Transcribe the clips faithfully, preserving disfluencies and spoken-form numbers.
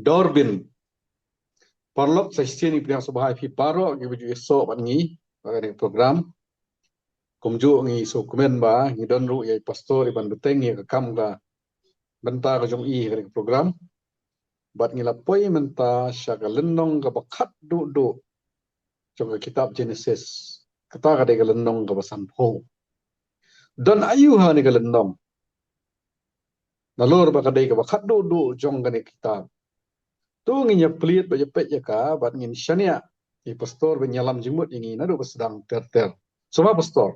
Dorbin. Paralok, sa shisien ngi pdiang sngewbha ïa phi baroh kiba ju ïasoh bad ngi ha kane ka program. Kumjuh ngi sngewkmen ba ngi don ruh ïa i pastor iban bteng ïa ka kam ka bynta ka jong i ha kane ka program. Bad ngi la poi mynta sha ka lynnong kaba khatduh duh jong ka kitab Genesis. Kata ka dei ka lynnong kaba sanphew. Don aïu ha kane ka lynnong? Nalor ba ka dei kaba khatduh duh jong kane ka kitab, to ngin ïa plied bad ïa peit ïa ka bad ngin shaniah ïa i pastor ban ïalam jingmut ïa ngi naduh ba sdang ter ter. Sngewbha pastor.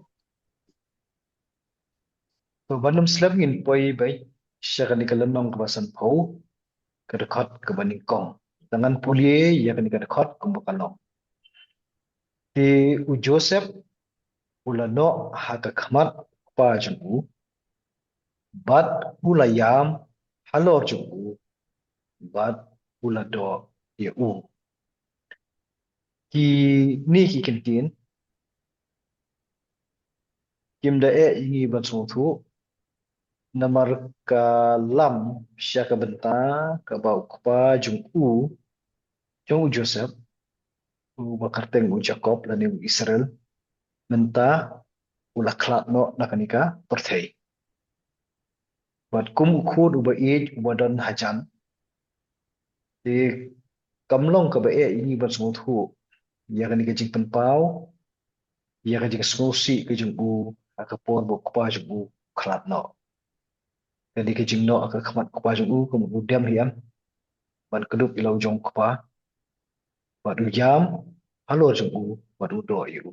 To ban ym slem ngin poi beit sha kane ka lynnong kaba sanphew, ka dkhot kaba nyngkong. Te ngan pule ïa kane ka dkhot kumba ka long. Te u Joseph u la noh ha ka khmat u kpa jong u, bad u la ïam halor jong u, bad u la doh ïa u. Kine ki kyntien kim da eh ïa ngi ban sngewthuh, namar ka lam sha ka bynta kaba u kpa jong u, jong u Joseph, uba kyrteng u Jakob lane u Israel, mynta u la khlad noh na kane ka pyrthei. Bad kum u khun uba ïeit uba don hajan, te kam long kaba eh ïa ngi ban sngewthuh ïa kane ka jingpynpaw ïa ka jingsngewsih ka jong u ha ka por ba u kpa jong u u khlad noh. Kane ka jingnoh ha ka khmat u kpa jong u, ka mut u dem hi em ban kdup ïa la u jong u kpa, bad u ïam halor jong u, bad u doh ïa u.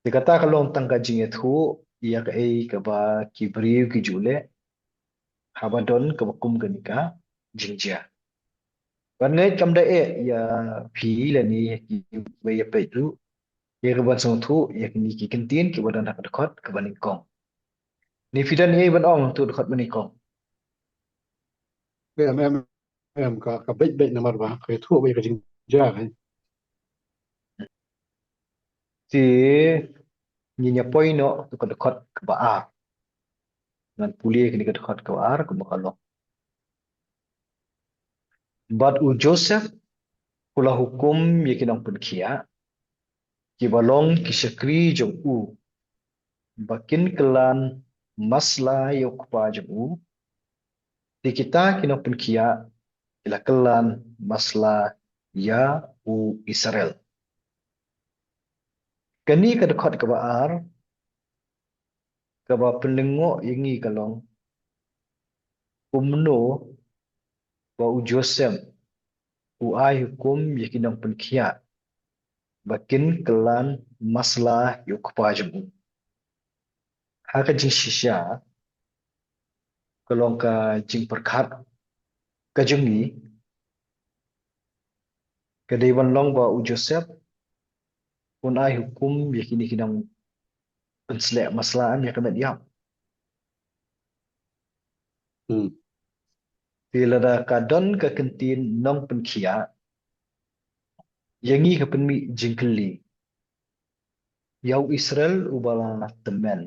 Te kata ka long tang ka jingïathuh ïa kaei kaba ki briew ki ju leh haba don kaba kum kane ka jingjia. Bad nga ngeit kam da eh ïa phi lane ïa kiba ïa peit ruh ïa ka ban sngewthuh ïa kine ki kyntien kiba don ha ka dkhot kaba nyngkong. Ne phi don ei ban ong ha ka dkhot ba nyngkong? Em, em, em, ka, ka beit beit namar ba ka ïathuh ba ïa ka jingjia ka. Te ngin ïa poi noh ha ka dkhot kaba ar. Ngan pule kane ka dkhot kaba ar kumba ka long. Bad u Joseph u la hukum ïa ki nongpynkhiah kiba long ki shakri jong u ba kin kylla masla ïa u kpa jong u. Te kita ki nongpynkhiah ki la kylla masla ïa u Israel. Kane ka dkhot kaba ar kaba pynlyngngoh ïa ngi ka long kumno ba u Joseph u ai hukum ïa ki nongpynkhiah ba kin kylla masla ïa u kpa jong u. Ha ka jingshisha ka long ka jingpyrkhat ka jong ngi ka dei ban long ba u Joseph un ai hukum ïa kine ki nongpynsleh masla em ïa ka met ïap. Hmm. Te lada ka don ka kyntien nongpynkhiah, ïa ngi ka pynmih jingkylli ïa u Israel uba la tymmen.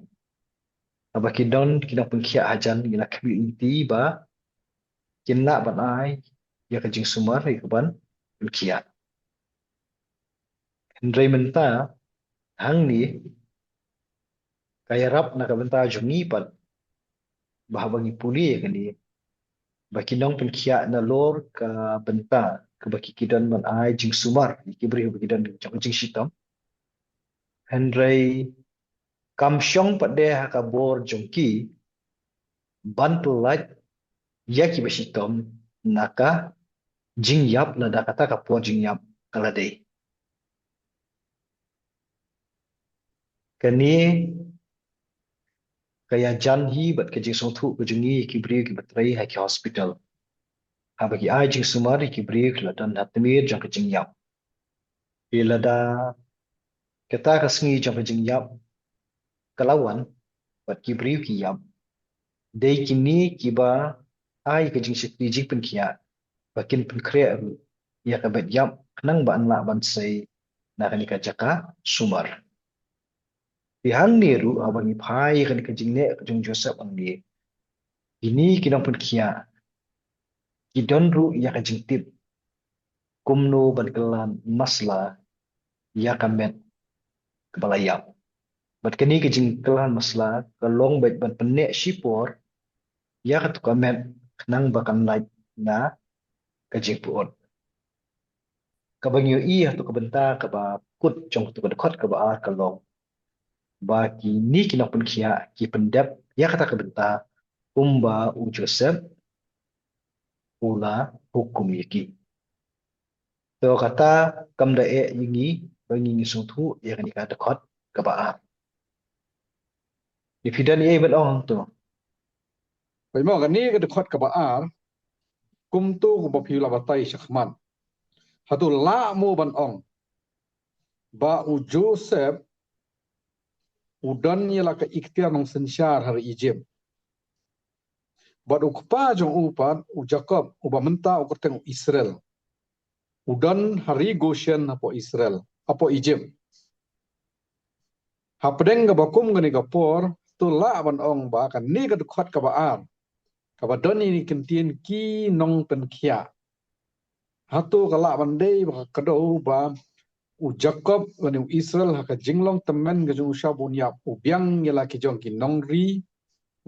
Haba ki don ki nongpynkhiah hajan ngi la khmih lynti ba kin lah ban ai ïa ka jingsumar ïa ka ban pynkhiah. Hynrei mynta hangne ka ïarap na ka bynta jong ngi pat ba haba ngi pule ïa kane ba ki nongpynkhiah nalor ka bynta kaba ki, ki don ban ai jingsumar ïa ki briew ba ki don jong ka jingshitom. Hynrei kam shong pat de ha ka bor jong ki ban pyllait ïa kiba shitom na ka jingïap lada kata ka por jingïap ka la dei. Kane ka ïajan hi bad ka jingsngewthuh ka jong ngi ïa ki briew kiba trei ha ki hospital haba ki ai jingsumar ïa ki briew ki la don ha tmier jong ka jingïap. Te lada kata ka sngi jong ka jingïap ka la wan bad ki briew ki ïap, dei kine kiba ai ka jingshakri jingpynkhiah ba kin pynkhreh ruh ïa ka bet ïap khnang ba yn lah ban sei na kane ka jaka sumar. Te hangne ruh haba ngi phai ïa kane ka jingneh ka jong Joseph hangne, kine ki nongpynkhiah ki don ruh ïa ka jingtip kumno ban kyllon masla ïa ka met kaba la ïap. Bad kane ka jingkyllon masla ka long beit ban pynneh shipor ïa katu ka met khnang ba kan lait na ka jingpyut. Kaba ngi ïohi ha katu ka bynta kaba kut jong katu ka dkhot kaba ar ka long ba kine ki nongpynkhiah ki pyndep ïa kata ka bynta kumba u Joseph u la hukum ïa ki. To kata kam da eh ïa ngi ba ngi ngi sngewthuh ïa kane ka dkhot kaba ar. Ïa phi don ei ban ong hangto? Phi mo kane ka dkhot kaba ar kumto kumba phi la batai shakhmat. Hato lah mo ban ong ba u Joseph u don ïa la ka iktiar nongsynshar ha ri Egypt. Bad u kpa jong u pat u Jakob uba mynta u kyrteng u Israel u don ha ri Goshen hapoh Israel, hapoh Egypt. Hapdeng kaba kum kane ka por, to lah ban ong ba kane ka dkhot kaba ar kaba don ïa kine ki kyntien ki nongpynkhiah. Hato ka lah ban dei ba ka kdew ba u Jakob lane u Israel ha ka jinglong tymmen ka jong u sha ba un ïap u biang ïa la ki jong ki nongri,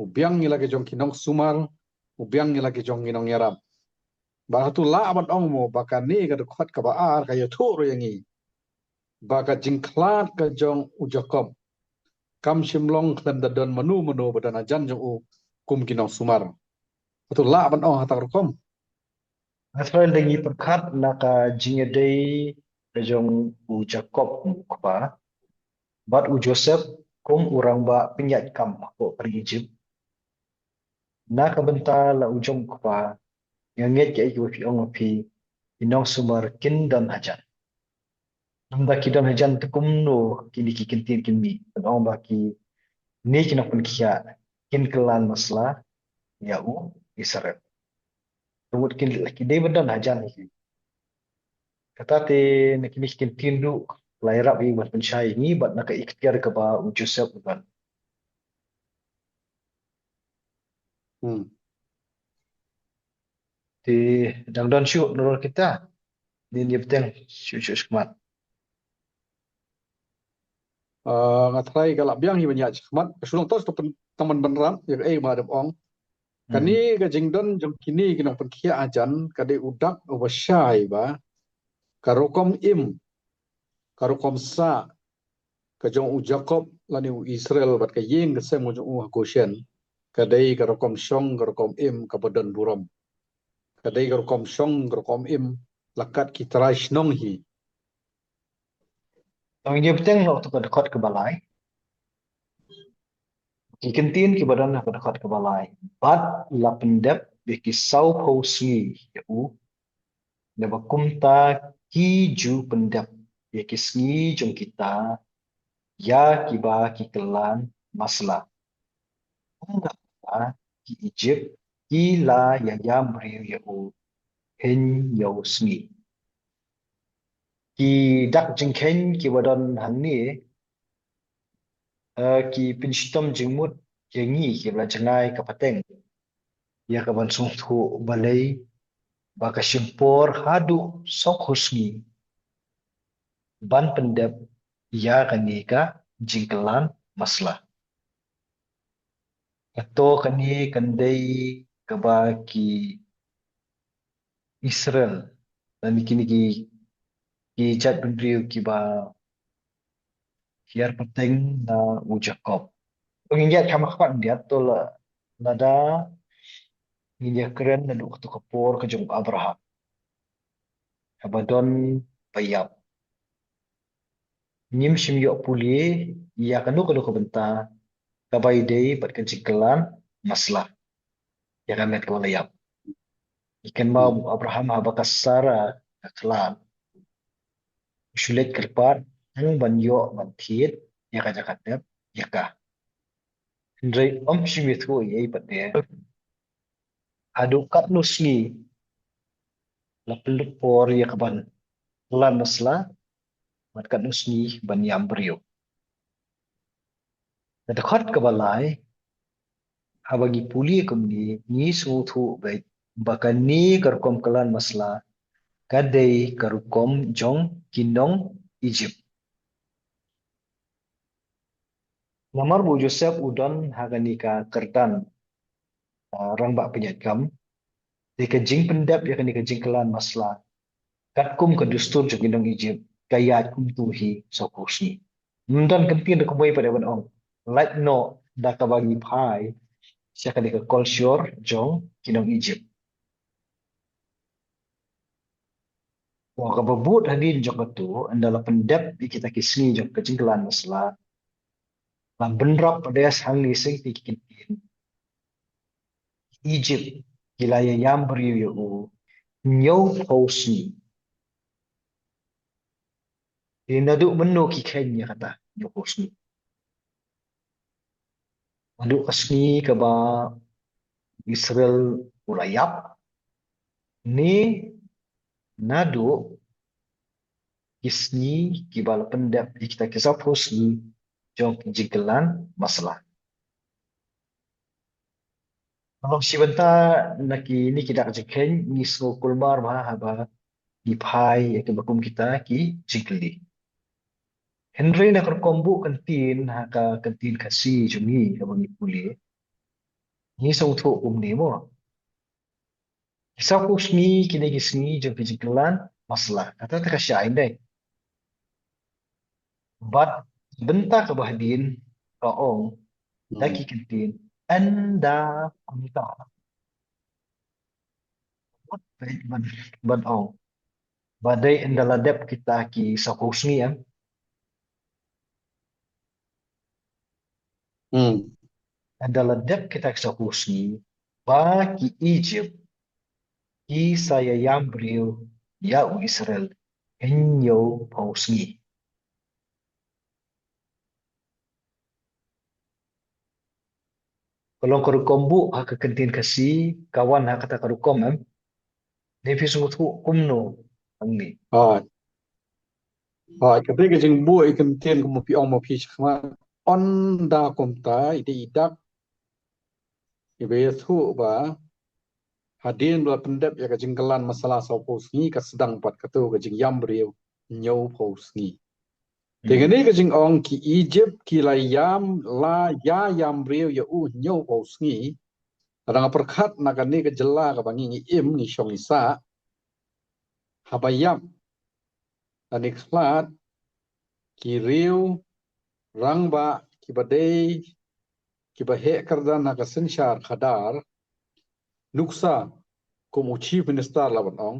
u biang ïa la ki jong ki nongsumar, u biang ïa la ki jong ki nongïarap. Ba hato lah ban ong mo ba kane ka dkhot kaba ar ka ïathuh ruh ïa ngi ba ka jingkhlad ka jong u Jakob kam shym long khlem da don mano mano ba don hajan jong u kum ki nongsumar. Hato lah ban ong ha kata ka rukom? Nga thrang da ngi pyrkhat na ka jingïadei ka jong u Jakob u kpa bad u Joseph kum u rangbah pynïaid kam hapoh ka ri Egypt. Na ka bynta la u jong u kpa nga ngeit kaei kaba phi ong ma phi, ki nongsumar kin don hajan. Namar ki don hajan te kumno kine ki kyntien kin mih ban ong ba kine ki nongpynkhiah kin kyllon masla ïa u Israel. Te mut kin ki dei ban don hajan hi. Kata te na kine ki kyntien ruh la ïarap ïa ngi ban pynshai ïa ngi bad na ka iktiar kaba u Joseph u don. Hmm. Te dang don shuh nalor kita. Ngin ïa bteng shuh shuh shakhmat. Ah, nga tharai ka la biang hi ban ïa shakhmat. Ka shu long tos tang ban ban rap ïa kaei ba dep ong. Kane ka jingdon jong kine ki nongpynkhiah hajan ka dei u dak uba shai ba ka rukom im, ka rukom sah ka jong u Jakob lane u Israel bad ka ïing ka sem ka jong u ha Goshen ka dei ka rukom shong ka rukom im kaba don burom. Ka dei ka rukom shong ka rukom im la kat ki trai shnong hi. Tang ïa bteng noh tu ka dkhot kaba lai. Ki kyntien kiba don ha ka dkhot kaba lai. Bad la pyndep ïa ki saw phew sngi ïa u. Naba kumta ki ju pyndep ïa ki sngi jong kita ïa kiba ki kyllon masla. Kumta ki Egypt ki la ïa ïam briew ïa u hynñiew sngi. Ki dak jingkheiñ kiba don hangne, eh, ki pynshitom jingmut ïa ngi kiba la jngai ka pateng ïa ka ban sngewthuh balei ba ka shim por haduh saw phew sngi ban pyndep ïa kane ka jingkyllon masla. Kato kane kan dei kaba ki Israel lane kine ki, ki jait bynriew kiba hiar pateng na u Jakob. To ngin ïaid kham khmat khyndiat to la, lada ngin ïa kren naduh kato ka por ka jong u Abraham. Haba don ba ïap. Ngim shym ïoh pule ïa kano kano ka bynta kaba ïadei bad ka jingkyllon masla ïa ka met kaba la ïap. Ngi kynmaw u Abraham haba ka Sara ka khlad, u shu leit kyrpad tang ban ïoh ban thied ïa ka jaka dep ïa ka. Hynrei um shym ïathuh ei ei pat de haduh katno sngi la pynlut por ïa ka ban kyllon masla bad katno sngi ban ïam briew. Ka dkhot kaba lai, haba ngi pule kumne ngi sngewthuh beit ba kane ka rukom kyllon masla ka dei ka rukom jong ki nong Ijipt. Namar ba u Joseph u don ha kane ka kyrdan, ah, rangbah pynïaid kam, te ka jingpyndep ïa kane ka jingkylla masla katkum ka dustur jong ki nong Ijipt ka ïaid kumto hi saphew sngi. Ym don kyntien da kumwei pat ban ong, lait noh da kaba ngi phai sha kane ka culture jong ki nong Ijipt. Wa kaba bud hadien jong kato, ynda la pyndep ïa kita ki sngi jong ka jingkylla masla, la bynrap pat hangne sngewthuh ki kyntien. Ijipt ki la ïa ïam briew ïa u hynñiewphew sngi. Te naduh mynno ki kheiñ ïa kata hynñiewphew sngi? Naduh ka sngi kaba Israel u la ïap, ne naduh ki sngi kiba la pyndep ïa kita ki saphew sngi jong ki jingkylla masla? Ka long shi bynta na kine ki dak jingkheiñ, ngi sngew kulmar bha haba ngi phai ïa kiba kum kita ki jingkylli. Hynrei na ka rukom buh kyntien ha ka kyntien Khasi jong ngi kaba ngi pule, ngi sngewthuh kumne mo. Ki saphew sngi kine ki sngi jong ki jingkylla masla, kata te ka shai dei. Bad bynta kaba hadien ka ong da ki kyntien, ynda kumta. Wat peit ban, ban ong ba dei ynda la dep kita ki saphew sngi, em? Hmm. Ynda la dep kita ki saphew sngi, ba ki Ijipt ki sa ïa ïam briew ïa u Israel hynñiewphew sngi. Ka long ka rukom buh ha ka kyntien Khasi, ka wan ha kata ka rukom, em? Ne phi sngewthuh kumno hangne? Hooid. Hooid, ka dei ka jingbuh ïa ka kyntien kumba phi ong ma phi shakhmat. Ynda kumta, i dei i dak iba ïathuh ba hadien ba la pyndep ïa ka jingkylla masla saphew sngi, ka sdang pat kato ka jingïam briew hynñiewphew sngi. Te kane ka jingong ki Ijipt ki la ïam, la ïa ïam briew ïa u hynñiewphew sngi. Lada nga pyrkhat na kane ka jylla kaba ngi, ngi im, ngi shong ngi sah, haba ïap lane khlad, ki riew rangbah kiba dei kiba heh kyrdan ha ka synshar khadar, nuksa kum u Chief Minister lah ban ong,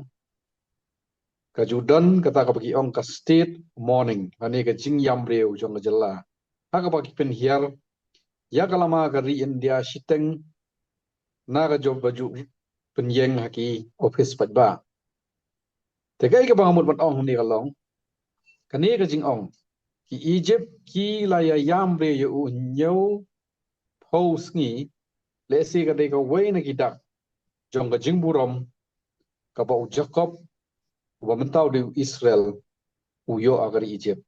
ka ju don kata kaba ki ong ka state mourning, lane ka jingïam briew jong ka jylla, ha kaba ki pynhiar ïa ka lama ka ri India shiteng na ka jong ba ju pynïeng ha ki office paidbah. Te kaei kaba nga mut ban ong hangne ka long, kane ka jingong ki Ijipt ki la ïa ïam briew ïa u hynñiewphew sngi, lehse ka dei kawei na ki dak jong ka jingburom kaba u Jakob, uba mynta u dei u Israel, u ïoh ha ka ri Ijipt.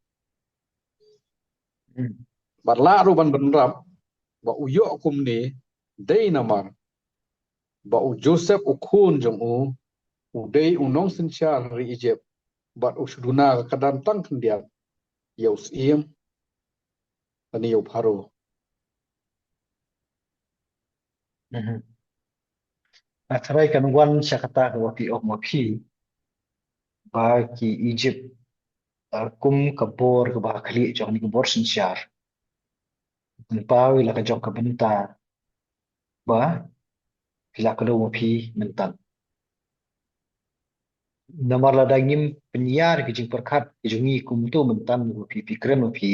Bad lah ruh ban bynrap ba u ïoh kumne dei namar ba u Joseph u khun jong u, u dei u nongsynshar ri Ijipt, bad u shu duna ka kyrdan tang khyndiat ïa u syiem lane ïa u Pharaoh. Nga tharai kan wan sha kata kaba phi ong ma phi, ba ki Ijipt, eh, kum ka bor kaba khlieh jong kane ka bor synshar, pynpaw ïa la ka jong ka bynta ba phi la kdew ma phi mynta. Namar lada ngim pynïar ki jingpyrkhat ki jong ngi kumto mynta, ma phi, phi kren ma phi,